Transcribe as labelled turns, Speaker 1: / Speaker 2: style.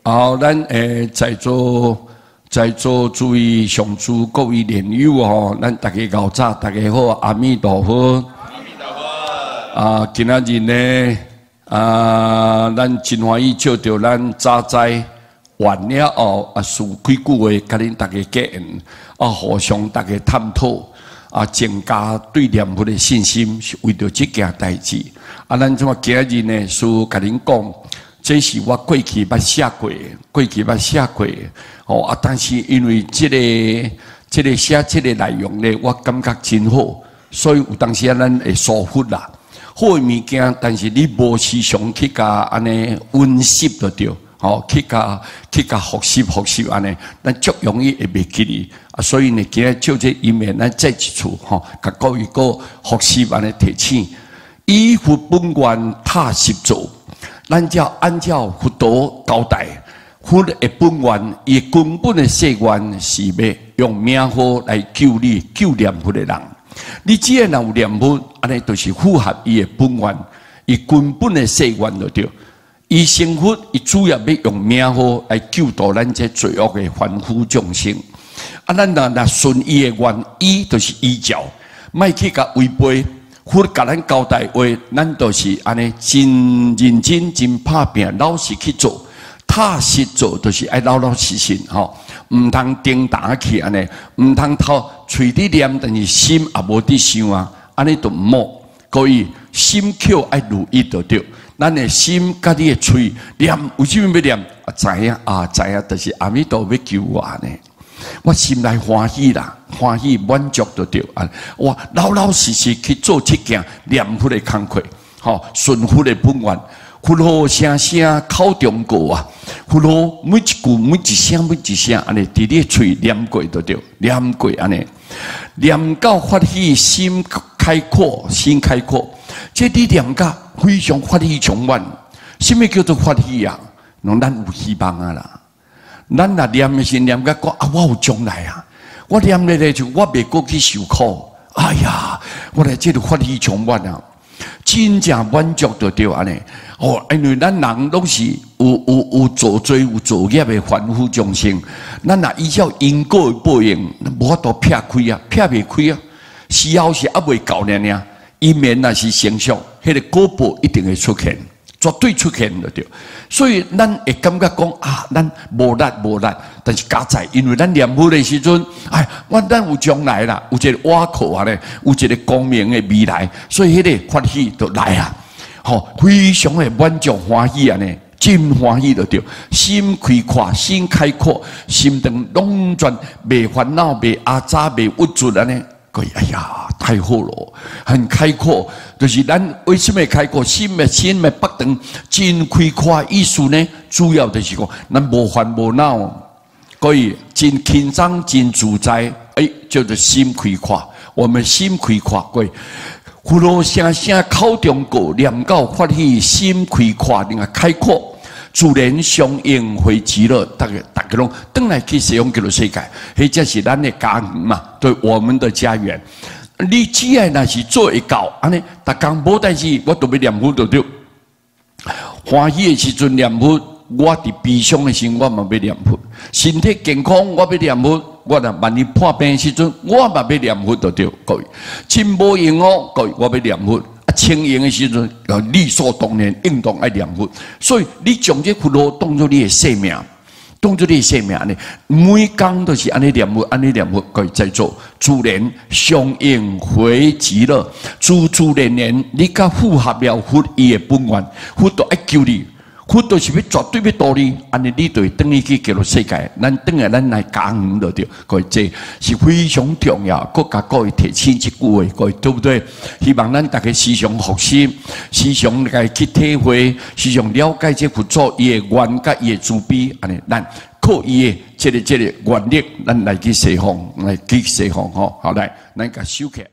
Speaker 1: 好，咱在座諸位上師各位蓮友吼，咱大家𠢕早，大家好，阿彌陀佛。
Speaker 2: 阿彌陀佛。
Speaker 1: 啊，今仔日呢，啊，咱真歡喜借著咱早齋完了後，啊，師幾句話共恁大家結緣，啊，互相大家探討，啊，增加對念佛的信心，是為著這件代誌。啊，咱這馬今仔日呢，師共恁講。這是我過去捌寫過，過去捌寫過，哦啊！但是因為這個寫這個內容呢，我感覺真好，所以有當時啊，咱會疏忽啦。好的物件，但是你無時常去共按呢溫習就對，吼，去共複習複習按呢，咱足容易會袂記得啊。所以呢，今日借這因緣，咱再一次吼，共各位閣複習按呢提醒，依佛本願踏實做。咱照按照佛陀交代，佛的本願，伊根本的誓願是欲用名號來救你、救念佛的人。你只要若有念佛，按呢就是符合伊的本願，伊根本的誓願就對。伊成佛，伊主要欲用名號來救度咱這罪惡的凡夫眾生。啊，咱若若順伊的願，依就是依照，莫去共違背。佛共咱交代話，咱就是按呢真認真、真拍拚、老實去做，踏實做，就是愛老老實實吼，毋通顛倒去按呢，毋通頭喙佇念，但是心也無佇想啊，按呢就毋好。所以心口愛如一就對，咱的心佮你的喙念，為啥物欲念？啊，知影啊，知影，就是阿彌陀欲救我呢。我心內歡喜啦，歡喜滿足就對啊！我老老實實去做這件念佛的工課，吼，順佛的本願，佛號聲聲口中過啊！佛號每一句每一聲每一聲，按呢佇你喙念過就對，念過按呢，念到歡喜心開闊，心開闊，這你念甲非常歡喜充滿。啥物叫做歡喜啊？攏咱有希望啊啦！咱若念的時念甲講啊，我有將來啊！我念咧咧就我袂閣去受苦。哎呀，我來這個歡喜充滿啊，真正滿足就對按呢。哦，因為咱人攏是有造罪有造業的凡夫眾生，咱若依照因果的報應，無法度撇開啊，撇袂開啊。時候是猶未到爾爾，因緣若是成熟，彼個果報一定會出現。絕對出現就對，所以咱會感覺講啊，咱無力無力，但是佳哉，因為咱念佛的時陣，哎，我咱有將來啦，有一個倚靠啊咧，有一個光明的未來，所以彼個歡喜就來啊，吼，非常的滿足歡喜按呢，真歡喜就對，心開闊，心開闊，心中攏全袂煩惱，袂阿雜，袂鬱卒按呢。哎呀，太好了，很開闊。就是咱為什麼開闊？心的北長真開闊。意思呢，主要就是講，咱無煩無惱，所以真輕鬆、真自在。哎，叫做心開闊。我們心開闊，過佛號聲聲口中過，念到歡喜心開闊，另外開闊。自然相應回極樂，逐家逐家攏轉來去西方極樂世界，彼才是咱的家園嘛，對我們的家園。你只愛若是做會到，按呢，逐工無代誌，我都欲念佛就對。歡喜的時陣念佛，我佇悲傷的時陣我嘛欲念佛。身體健康我欲念佛，我若萬一破病的時陣，我嘛欲念佛就對。各位，真無閒哦，各位我欲念佛。清閒的時陣，理所當然應當愛念佛。所以你將這佛號當做你的生命，當做你的生命呢，每工都是按呢念佛，按呢念佛，各位在做，自然相應回極樂，自自然然，你佮符合了佛伊的本願，佛就愛救你。佛就是欲絕對欲度你，按呢你就會轉去極樂世界。咱轉來咱來家園就對，各位這是非常重要。閣共各位提醒這句話，各位對不對？希望咱大家時常復習，時常來去體會，時常了解這佛祖伊的願佮伊的慈悲，按呢咱靠伊的這個願力，咱來去西方，來去西方吼。好來，咱共收起來。